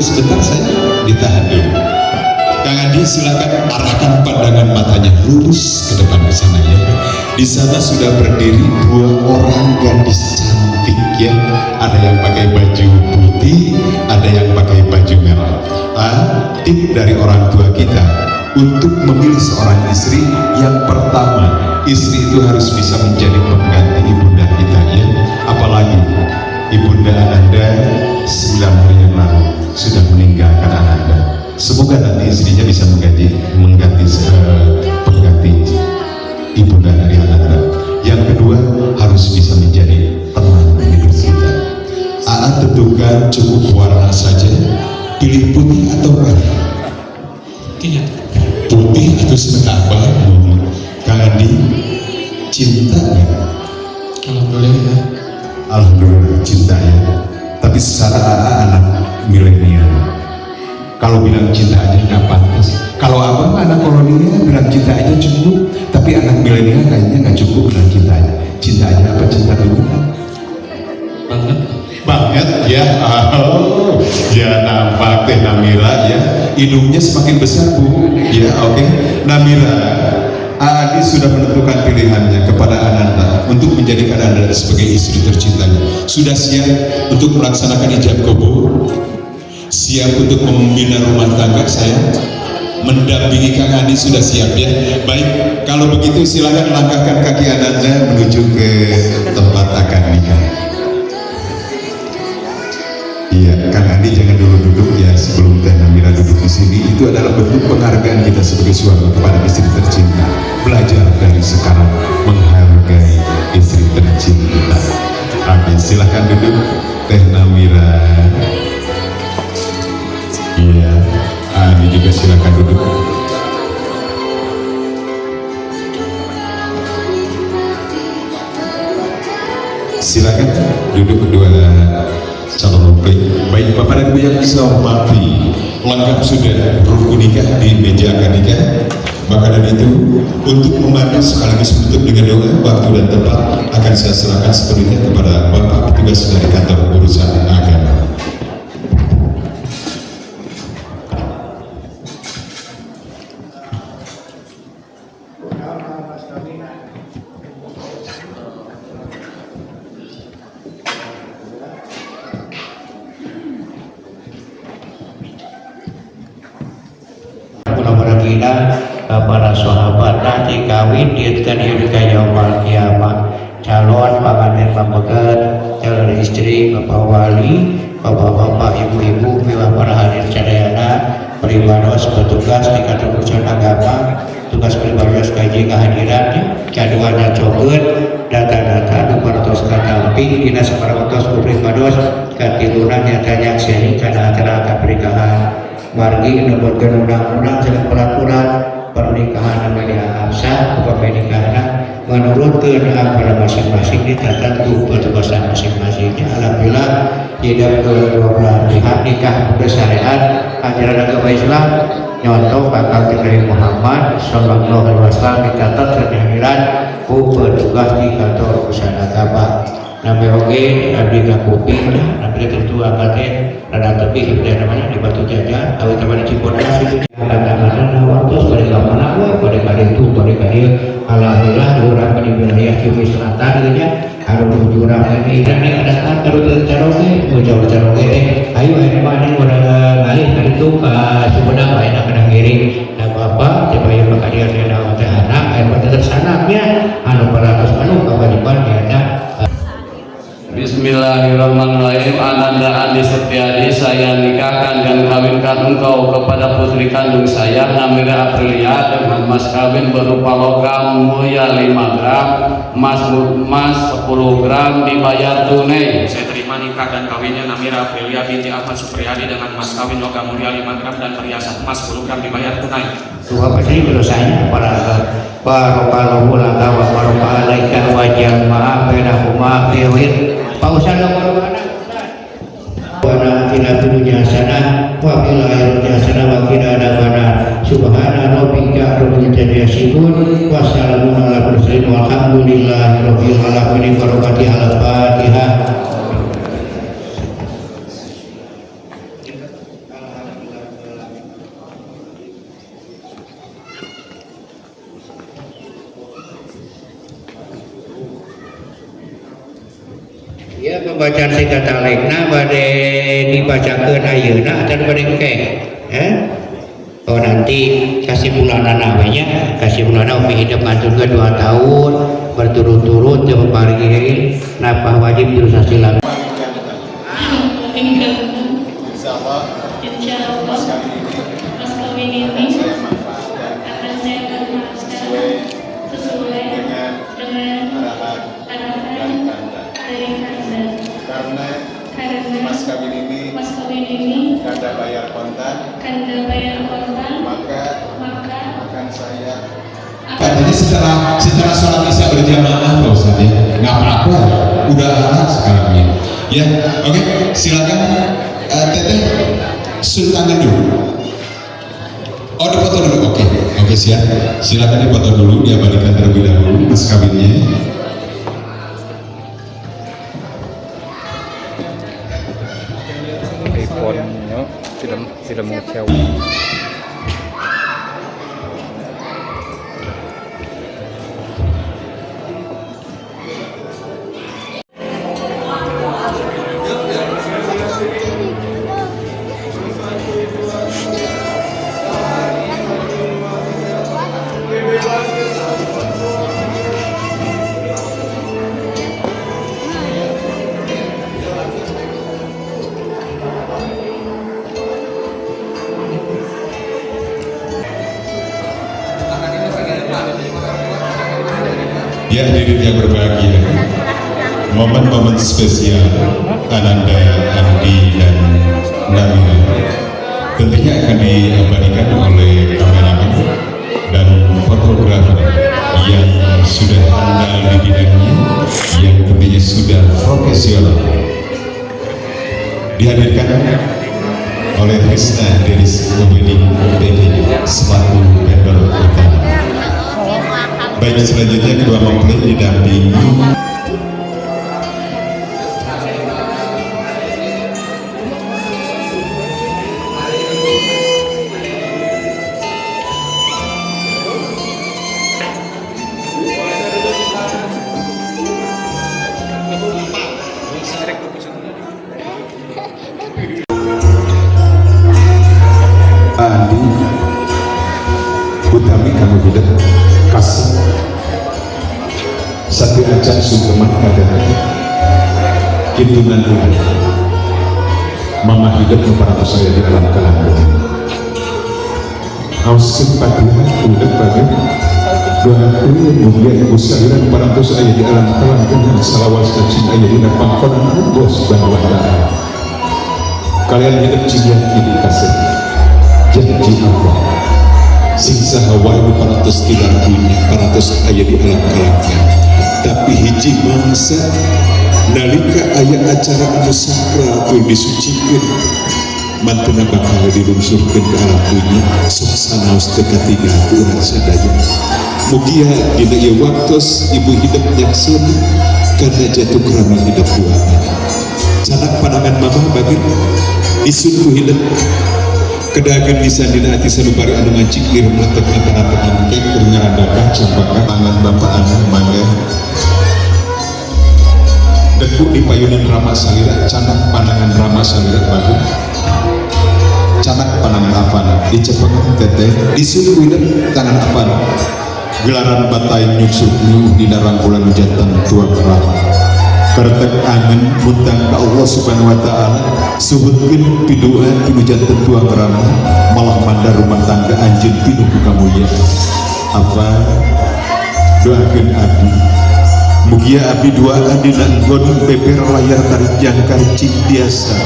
sebentar saya, ditahan dulu. Kang Andi, silakan arahkan pandangan matanya lurus ke depan ke sana ya. Di sana sudah berdiri dua orang gadis cantik ya. Ada yang pakai baju putih, ada yang pakai baju merah. Tip dari orang tua kita untuk memilih seorang istri, yang pertama, istri itu harus bisa menjadi pengganti ibunda kita ya. Apalagi ibunda Ananda 9 hari yang lalu sudah meninggalkan Ananda. Semoga nanti istrinya bisa mengganti pengganti ibunda dari Ananda. Yang kedua, harus bisa menjadi teman hidup kita. Aa tentukan cukup warna saja, pilih putih atau merah? Iya. Putih atau seneng apa? Kang Andi, cinta nggak? Alhamdulillah. Alhamdulillah cinta ya. Tapi secara AA anak milenial, kalau bilang cinta aja nggak pantas. Kalau abang anak kolonial bilang cinta aja cukup, tapi anak milenial kayaknya nggak cukup bilang cinta aja. Cinta aja apa cinta banget? Banget. Banget ya. Oh, ya nampak Teh Namira ya. Hidungnya semakin besar, Bu. Ya, oke. Namira, Adi sudah menentukan pilihannya kepada Ananda untuk menjadikan Ananda sebagai istri tercintanya. Sudah siap untuk melaksanakan ijab kabul? Siap untuk membina rumah tangga saya? Mendampingi Kang Andi sudah siap ya? Baik, kalau begitu silakan langkahkan kaki Ananda menuju ke tempat akad nikah. Iya, Kang Andi jangan dulu duduk ya sebelum Teh Namira duduk di sini. Itu adalah bentuk penghargaan kita sebagai suami kepada istri tercinta. Belajar dari sekarang menghargai istri tercinta. Oke, silahkan duduk Teh Namira. Iya, Andi juga silakan duduk. Silakan duduk kedua calon mempelai. Baik Bapak dan Ibu yang saya hormati, lengkap sudah rukun nikah di meja akad nikah. Maka dari itu, untuk memandu sekaligus menutup dengan doa, waktu dan tempat akan saya serahkan sepenuhnya kepada Bapak petugas dari kantor urusan agama. Kula para sahabat nanti kawin dietkan ieu ka yaumul kiamah, calon panganten pameget, calon istri, bapak wali, bapak-bapak, ibu-ibu, miwah para hadir sadayana, pribados petugas di kantor urusan agama, tugas pribados kaji kehadirannya, jadwalnya cokeun, data-data nu parantos katampi dina sabaraha waktos ku pribados katiluna nyata nyakseni kana acara akad pernikahan. Margi numutkeun undang-undang sareng peraturan pernikahan anu dianggap sah upami nikahna menurutkeun pada masing-masing dicatat ku petugasan masing-masing. Alhamdulillah tidak kedua belah pihak nikah syariat ajaran agama Islam, nyontoh bakal Nabi Muhammad Sallallahu Alaihi Wasallam, dicatat kehadiran ku petugas di kantor urusan agama. Nami oge abdi ngakuping, abdi tentu angkat teh rada tepi gitu namanya di Batu Jajar, awit teman di Cibodas itu kata-kata waktu bade ka mana we, bade ka ditu, bade ka dieu. Alhamdulillah urang di wilayah Ciamis Selatan gitu nya, anu jurang ini dan ada kan kalau caroge jauh caroge teh, ayo ayo mana urang ngalih ka ditu ka Sumedang, aya kana ngiring da bapak teh bae maka dia teh teh anak aya mah tetep sanaknya anu paratos anu kawajiban nyata. Bismillahirrahmanirrahim. Ananda Andi Setiadi, saya nikahkan dan kawinkan engkau kepada putri kandung saya, Namira Aprilia, dengan mas kawin berupa logam mulia 5 gram, emas emas 10 gram, dibayar tunai. Saya terima nikah dan kawinnya Namira Aprilia binti Ahmad Supriyadi dengan mas kawin logam mulia 5 gram dan perhiasan emas 10 gram dibayar tunai. Dua pasti dosanya para barakallahu laka wa baraka alaika wa jama'a bainahuma fi khair. Pak Ustaz nomor mana? Wa atina fid dunya hasanah wa fil akhirati hasanah wa qina adzabannar. Subhana rabbika rabbil izzati yasifun wa salamun ala mursalin walhamdulillahi rabbil alamin. Barakati al-Fatihah. Ya, pembacaan sighat talikna bade dibacakeun ayeuna atau bade engke? Eh? Oh, nanti kasimpulana we nya, kasimpulana umi hidup ngaturkeun 2 tahun berturut-turut teu paparigin nafkah wajib terus hasil. Insya Allah, Insya Allah, mas kawin ini mas kawin ini saya manfaatkan akan saya manfaatkan sesuai sesuai dengan dengan arahan arahan dari Kanda. Dari Kanda. Karena Karena mas kawin ini mas kawin ini Kanda bayar kontan, Kanda bayar kontan, maka maka akan saya Katanya setelah setelah sholat isya berjamaah, Pak Ustadz ya, nggak apa-apa, udah halal sekarang ya. Ya, oke, silakan Teteh sultangan dulu. Oh, dipoto dulu, oke, oke siap. Silakan dipoto dulu, diabadikan terlebih dahulu mas kawinnya. iPhone-nya tidak tidak mengecewakan. Ya, hadirin yang berbahagia, momen-momen spesial Ananda, Andi, dan Namira tentunya akan diabadikan oleh kameramen dan fotografer yang sudah handal di bidangnya, yang tentunya sudah profesional. Dihadirkan oleh Krisna Deris Wedding PG selaku vendor utama. Baik, selanjutnya kedua mempelai didampingi Andi, utami kamu hidup kasih sateuacan sungkeman ka teteh kitungan hidup mama hidup nu parantos aya di alam kalangkeun hauskeun patihan hidup bagai doakeun mugia ibu salira nu parantos aya di alam kalangkeun salawasna cing aya dina pangkonan Allah Subhanahu wa Ta'ala. Kalian hidup cing yakin kasih janji Allah sing saha wae nu parantos tilar dunya, parantos aya di alam kalangkeun, tapi hiji mangsa nalika aya acara anu sakral tur disucikeun mantena bakal dilungsurkeun ke alam dunya, sok sanaos teu katinggal ku urang sadaya. Mugia dina ieu waktos ibu hidup nyakseni karena jatuh kerama hidup duaan. Canak pandangan mama bagir isun ku hidup kedageun lisan dina hati sanubari anu ngacikir meletek antara tengah keur ngarandaka campaka tangan bapak anu mangga deku di payunan Rama salira. Canak pandangan Rama salira bagus, canak pandangan apana dicepengan teteh disuruh hidup tangan apana gelaran batai nyuksuk nyuh dina rangkulan jantan tua kerama kertek angen muntang ka Allah Subhanahu wa Ta'ala suhutkeun pidua tinu jantan tua kerama malah mandar rumah tangga anjeun pinuh ku kamulia. Apa doakeun abdi, mugia abdi duaan dina enggon beber layar tarik jangkar cing biasa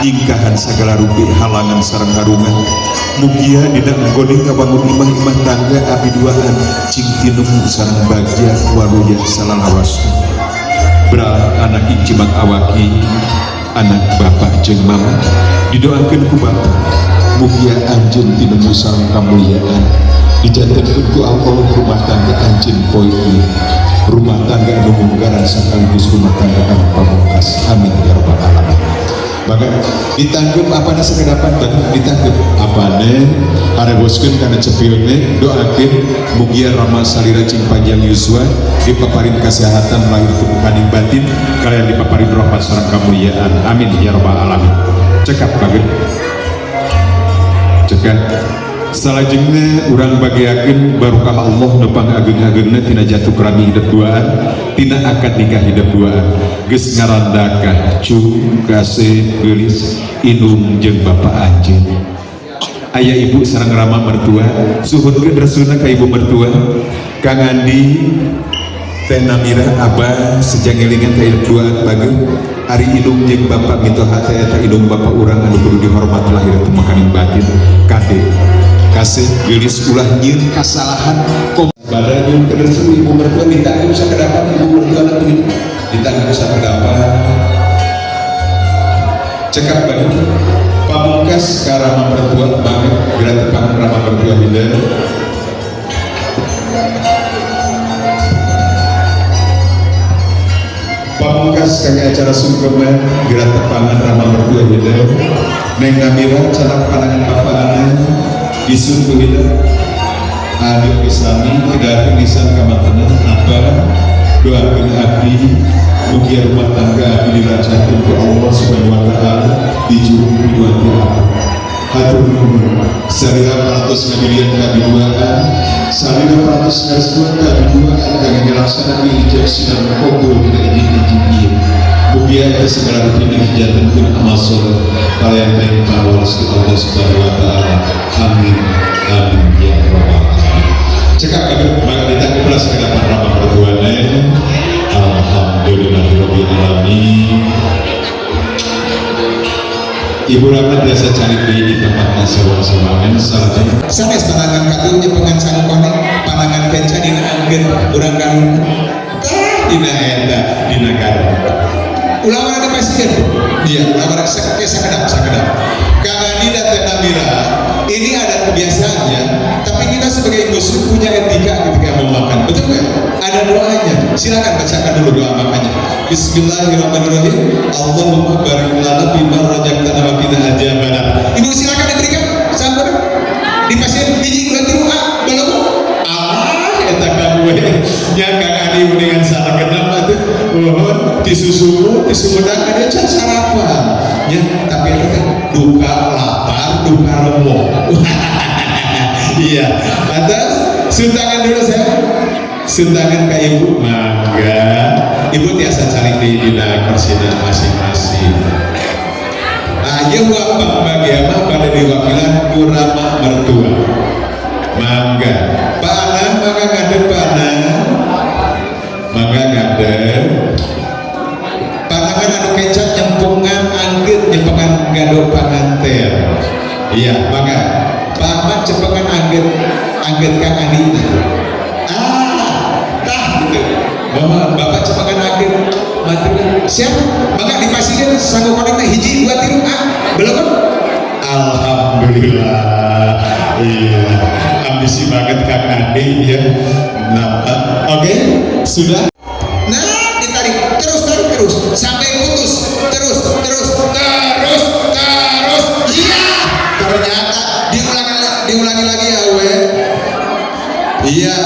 nyingkahan sagala rupi halangan sareng harungan. Mugia dina enggon ngabangun imah-imah tangga abdi duaan cing tinemu sareng bagja waluya salalawas bra anak cimak awaki anak bapak jeung mama didoakeun ku bapak mugia anjeun tinemu sareng kamuliaan dijantenkeun ku Allah rumah tangga anjeun poe ieu rumah tangga anu munggaran sekaligus rumah tangga anu pamungkas. Amin ya rabbal alamin. Bahkan ditanggep apana sekedapan, bahkan ditanggep apana. Hareboskeun kana cepilne, doakeun mugia rama salira cing panjang yuswa, dipaparin kesehatan lahir tubuh kaning batin, kalian dipaparin rahmat sareng kamuliaan. Amin ya rabbal alamin. Cekap bageun. Cekap. Salajengna urang bagiakeun barokah Allah nu pangageng-agengna tina jatuh kerami hidep duaan, tina akad nikah hidep duaan. Geus ngarandakah cu kasih geulis indung jeung bapa anjeun. Aya ibu sareng rama mertua, suhunkeun resuna ka ibu mertua. Kang Andi, Teh Namira, abah sejak ngelingan ka hidep duaan bageun. Ari indung jeung bapak mitoha teh eta indung bapak urang anu kudu dihormat lahir teu makaning batin. Kade kasih geulis ulah nyieun kasalahan kom bada nyieun restu ibu mertua ditanggung sakedapan ibu mertua nanti ditanggung sakedapan. Cekap bageun pamungkas ka rama mertua banget geura tepang rama mertua hidep. Pamungkas kami acara sungkeman geura tepangan rama mertua hidep. Neng Namira canak pandangan bapak ana disun ku hidep. Adi pisami tidak lisan kamantena apa doakeun abdi mugia rumah tangga abdi dilancarkeun ku Allah Subhanahu wa taala dijurung piduan ti abdi. Hatur nuhun salira parantos ngabilian ka abdi duaan, salira parantos ngarestuan ka abdi duaan kangge ngalaksanakeun ijab sidang qabul dina ijin-ijin ieu. Mugia eta segala rupina dijantenkeun amal soleh kalian baik pawaos ku Allah Subhanahu wa taala. Amin amin ya rabbal alamin. Cekap kami maka ditangkap pula segenap rama mertuane. Alhamdulillahirabbil alamin. Ibu Rama biasa cari di tempat sewang-sewangan salahnya. Sanes panangan katuh nyepengan sangu koneng, panangan kenca dina anggeun urang karun. Tah dina eta dina karun. Ulah mana dipasihkeun? Iya, ulah mana sakedap sakedap. Kang Andi dan Teh Namira, ini ada kebiasaannya, tapi kita sebagai muslim punya etika ketika mau makan, betul nggak? Ada doanya. Silakan bacakan dulu doa makannya. Bismillahirrahmanirrahim. Allahumma barik lana bima razaqtana wa qina adzabannar. Ibu silakan diberikan sabar. Dipasihan biji dua tilu ah, belum. Ah, eta kamu nya Kang Andi mendingan salah genep atuh. Mohon ti susumu, ti sumedang ada can sarapan. Ya, tapi itu kan duka lapar, duka remuk. Iya, atas suntangan dulu saya. Suntangan ke ibu, mangga. Ibu tiasa cari di dina korsina masing-masing. Ayo wapak bagi pada diwakilan kurama mertua. Mangga. Pak Anang, mangga ngadep Pak Anang. Mangga ngadep. Panangan anu kecap nyempungan angget nyempungan gado panganten. Iya, mangga. Pak Ahmad cepengan angget angget Kang Andi. Ah, tah gitu. Bapak, bapak cepengan angget. Mati. Siap? Mangga dipasihkeun sanggup konekna hiji dua tilu ah, belum. Alhamdulillah. Iya, ambisi banget Kang Andi ya. Nah, oke, sudah. Nah, ditarik terus tarik terus sampai putus, terus terus terus terus. Iya, ternyata diulangi diulangi lagi ya, we. Iya.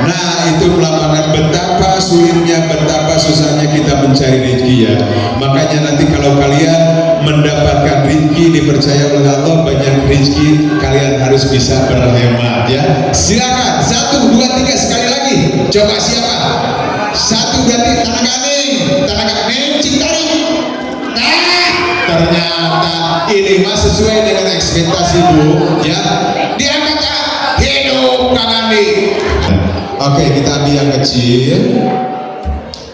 Nah, itu melambangkan betapa sulitnya, betapa susahnya kita mencari rezeki ya. Makanya nanti kalau kalian mendapatkan rezeki dipercaya oleh Allah banyak rezeki, kalian harus bisa berhemat ya. Silakan 1 2 3 sekali lagi. Coba siapa? 1 2 3 tangan ning, tangan ning cing tarik. Nah, ternyata ini mah sesuai dengan ekspektasi Bu ya. Diangkat ya. Hidup Kang Andi. Oke, kita ambil yang kecil.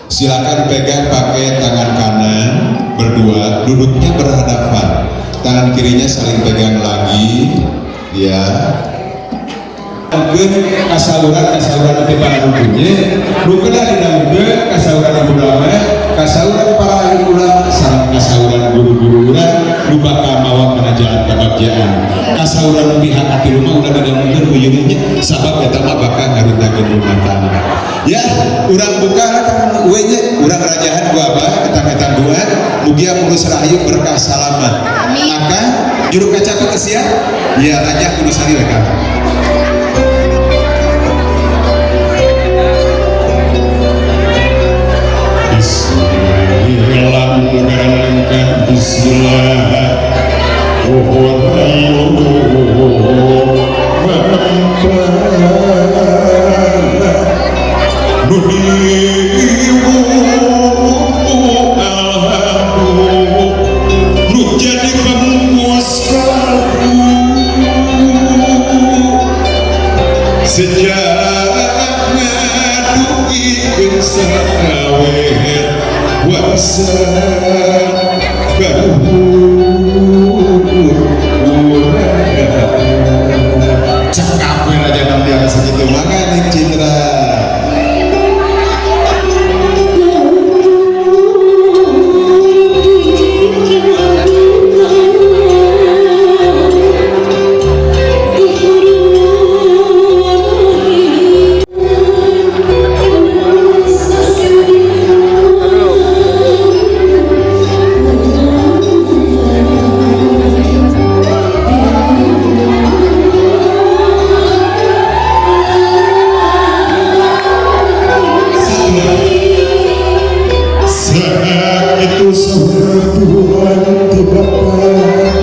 Silakan pegang pakai tangan kanan berdua, duduknya berhadapan. Tangan kirinya saling pegang lagi, ya. Mungkin kasauran kasauran nanti para hukumnya, nu kedah dinaungkeun kasauran ibu rama, kasauran para ahli ulama, sareng kasauran guru-guru urang nu bakal mawa kana jalan kabagjaan. Kasauran pihak hati rumah ulah didaungkeun uyeuhnya sabab eta mah bakal ngaruntakeun rumah tangga. Ya, urang buka lah kan we nya, urang rajahan ku abah etang-etang dua, mugia mulus rahayu berkah salamat. Amin. Akan Juru kaca tuh siap? Ya, raja kudu salira kan. Bismillahirrahmanirrahim. Bismillah. Sejak ngadui sakawet wasa cekap we raja nanti ada segitu maka Ning Citra. Saat itu sebulan di bapak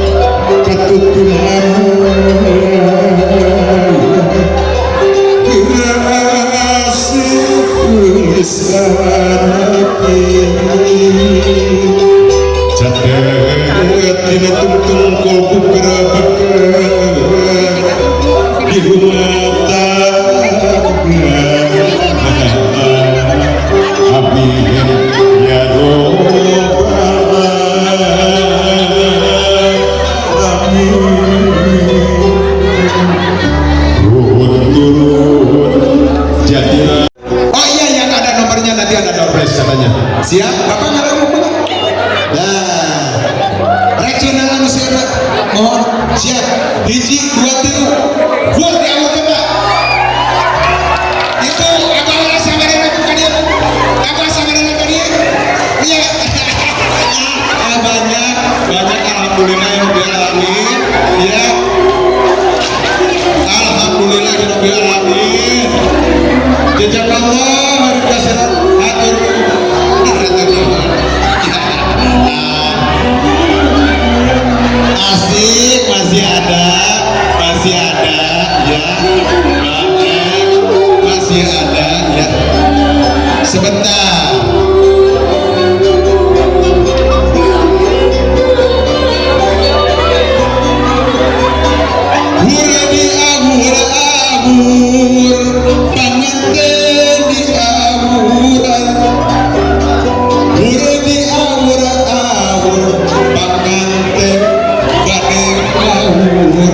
katutulan catet dina tungtung kolbu gerabakan di rumah tangga. Amin ya robbal alamin. Turun jadi. Oh iya, yang ada nomornya nanti ada door prize katanya. Siap? Bapak nggak ada nomor? Nah, racunna anu siapa? Mohon siap. Hiji, dua, tilu. Full di awal Pak. Itu abah rasa mereka bukan dia. Abah sama mereka dia. Iya. Banyak, banyak alhamdulillah ya rabbil alamin. Ya. Alhamdulillah ya rabbil alamin. Jazakallah khairan hatur. Asik, masih ada ya. Masih ada ya. Sebentar. Hura di abur-abur, panganten di aburan. Hura di abur-abur, panganten bade ngawur.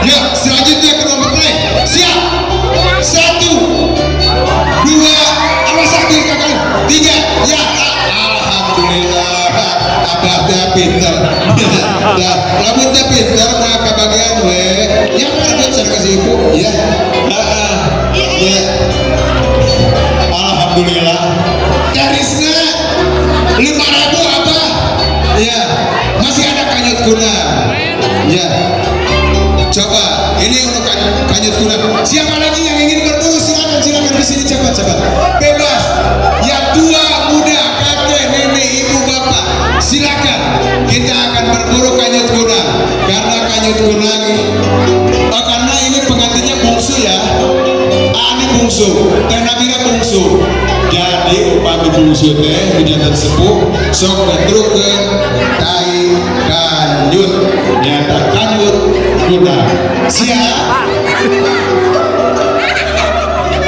Ya, selanjutnya kedua mempelai. Siap. 1, 2, awas satu kakak, 3. Ya, alhamdulillah. Abah teh pinter. Nah, lamun teh pinter mah kabagian we. Ya parebut sareng si ibu, ya. Heeh. Ya. Alhamdulillah. Garisna 5.000 abah. Ya, masih ada kanyut kunang. Ya. Coba, ini untuk kanyut kunang. Siapa lagi yang ingin berburu? Silakan, silakan di sini cepat, cepat. Bebas. Yang tua, muda, kakek, nenek, ibu, bapak, silakan. Kita akan berburu kanyut kunang. Karena kanyut kunang, oh, karena ini pengantinnya bungsu ya. Ah, ini bungsu. Teh Namira bungsu. Jadi upami bungsu teh hujan sepuh sok ngetrukeun tai kanyut. Nyata kanyut kunang. Siap?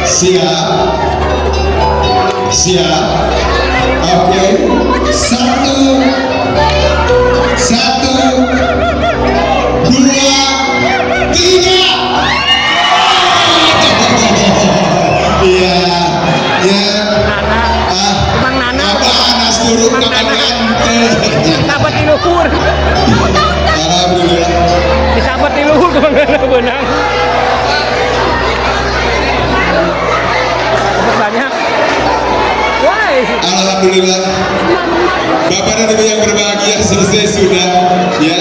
Siap? Siap? Oke. 1, 1, 2, 3. Iya, ya. Bang Nana. Apa anas turun Bang Nana. kapan? Sahabat di luhur. Alhamdulillah. Disahabat di luhur Bang Nana benang. Alhamdulillah. Bapak dan Ibu yang berbahagia, selesai sudah ya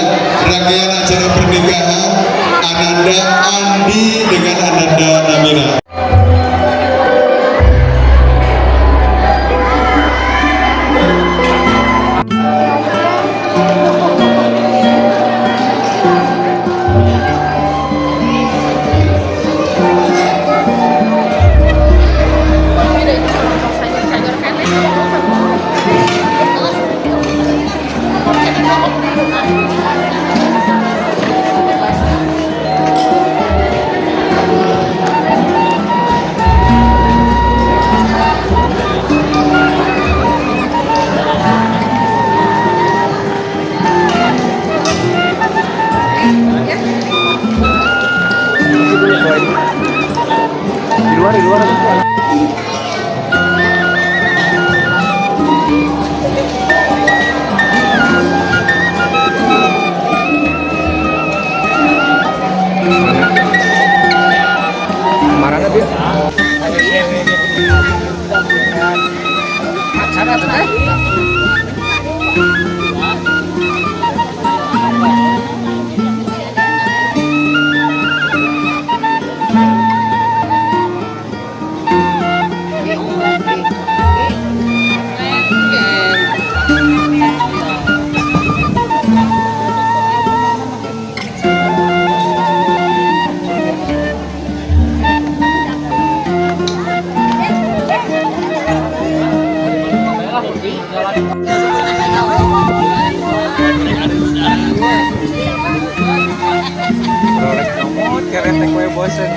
rangkaian acara pernikahan Ananda Andi dengan Ananda Namira. Di luar, di luar. Marah dia. Acara teh. Keretek we bosen.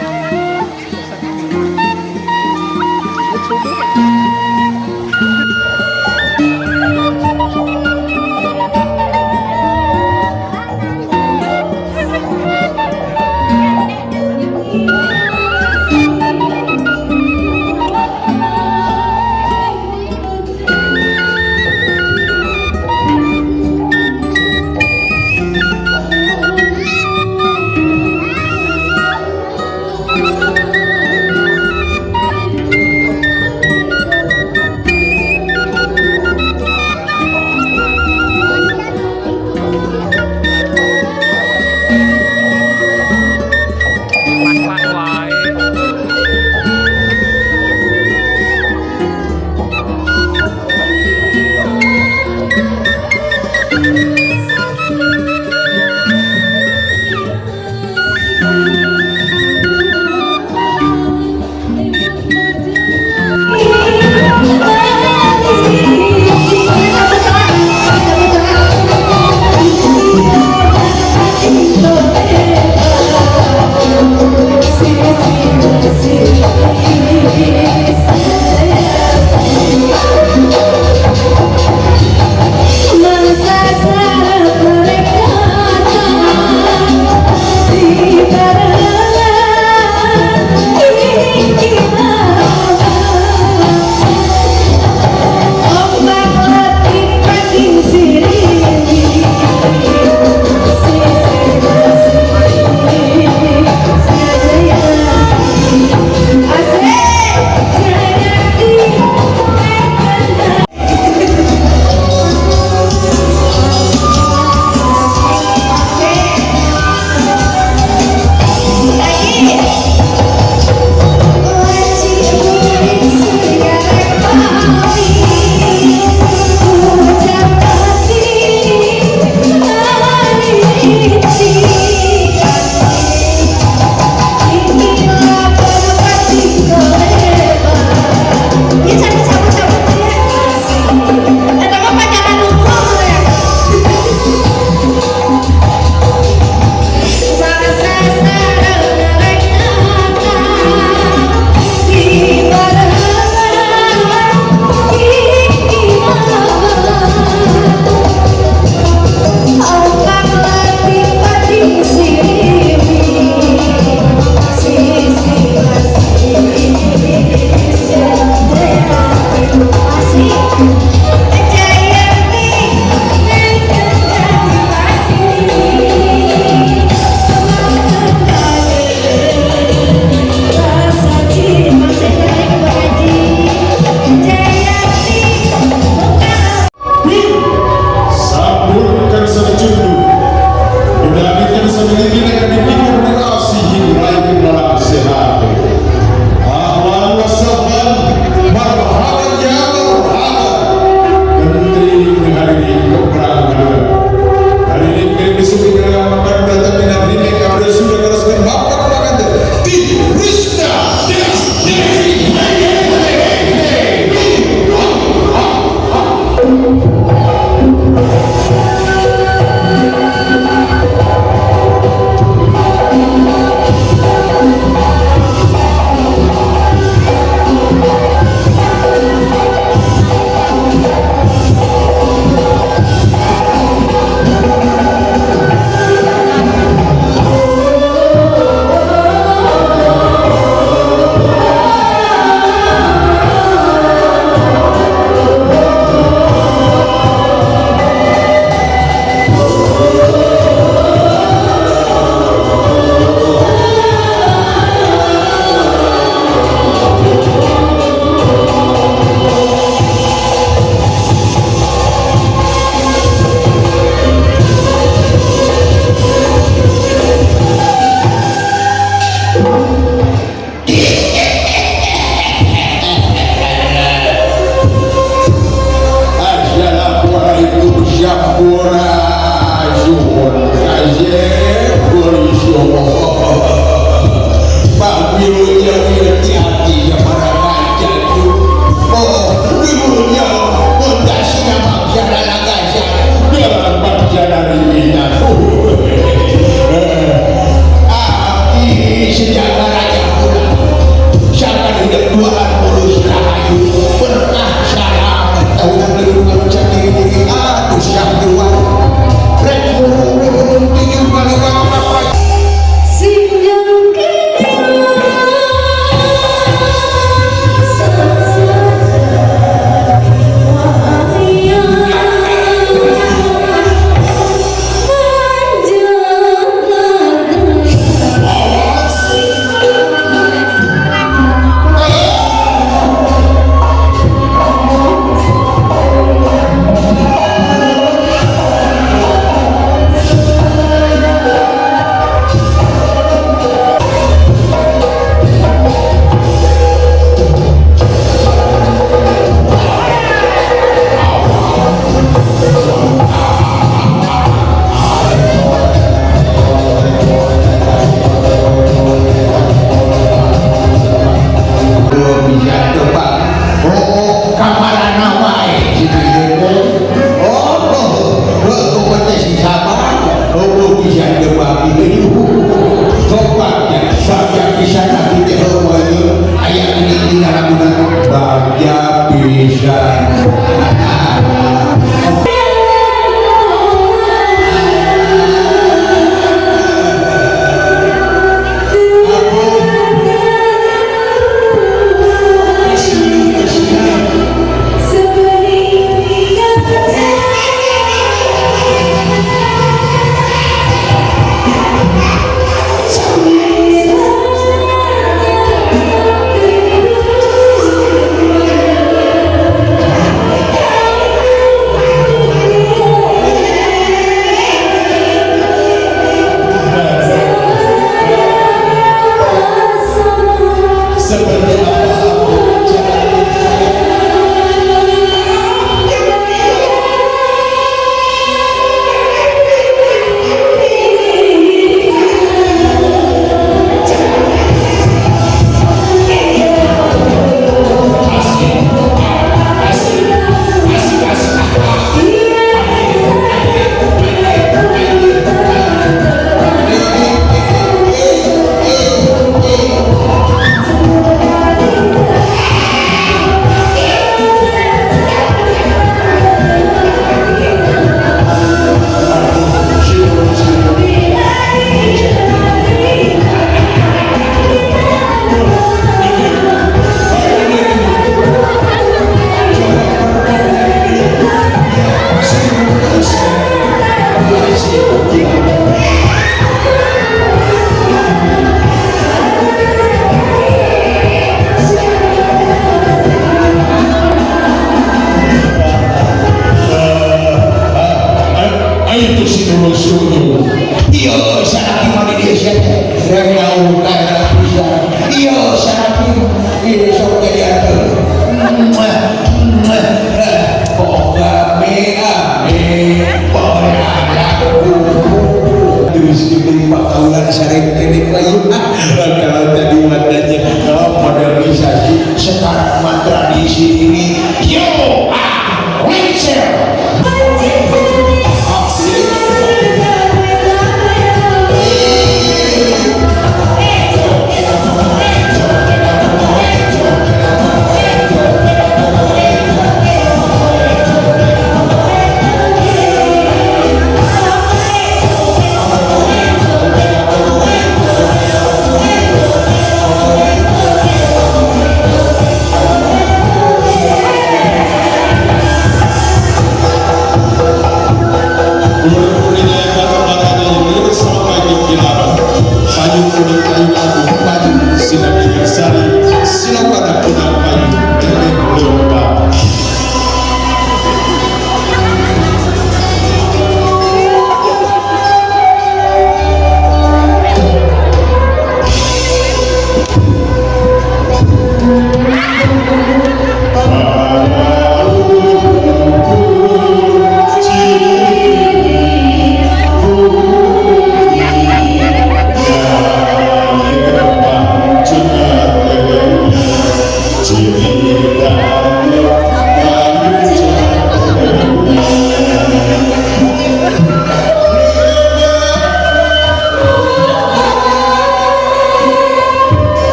Bisa. Kalau tadi matanya modernisasi, sekarang mah tradisi ini yo ah lengser.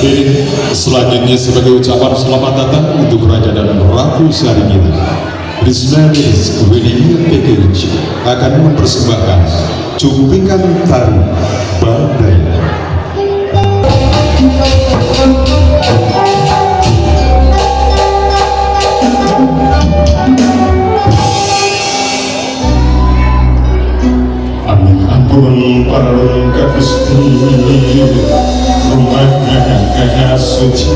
Hadirin, selanjutnya sebagai ucapan selamat datang untuk Raja dan Ratu Sari kita, Risna Days Wedding Package akan mempersembahkan cumpikan tari Badaya. Amin ampun paralun ka Gusti rumah suci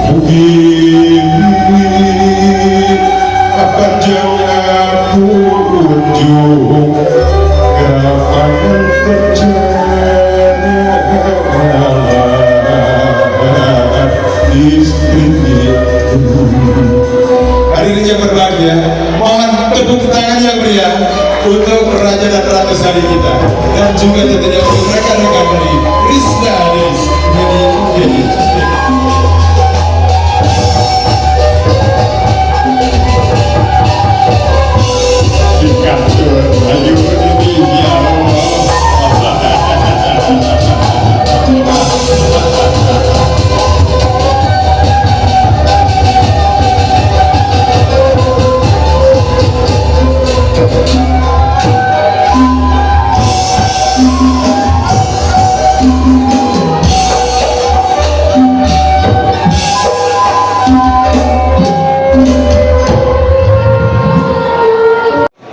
mugi panjang aku ujung kapan terjalan istri. Hadirin yang berbahagia, mohon tepuk tangan yang meriah untuk Raja dan Ratu Sari kita dan juga tentunya untuk rekan-rekan dari Risna Days Wedding Package. Dikatur ayu ini ya Allah.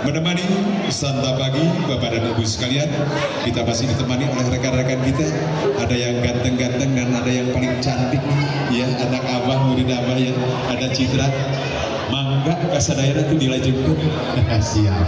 Menemani santap pagi Bapak dan Ibu sekalian, kita masih ditemani oleh rekan-rekan kita. Ada yang ganteng-ganteng dan ada yang paling cantik nih, ya, anak abah, murid abah ya. Ada Citra. Mangga kasadayana tuh dilajengkeun. Siap.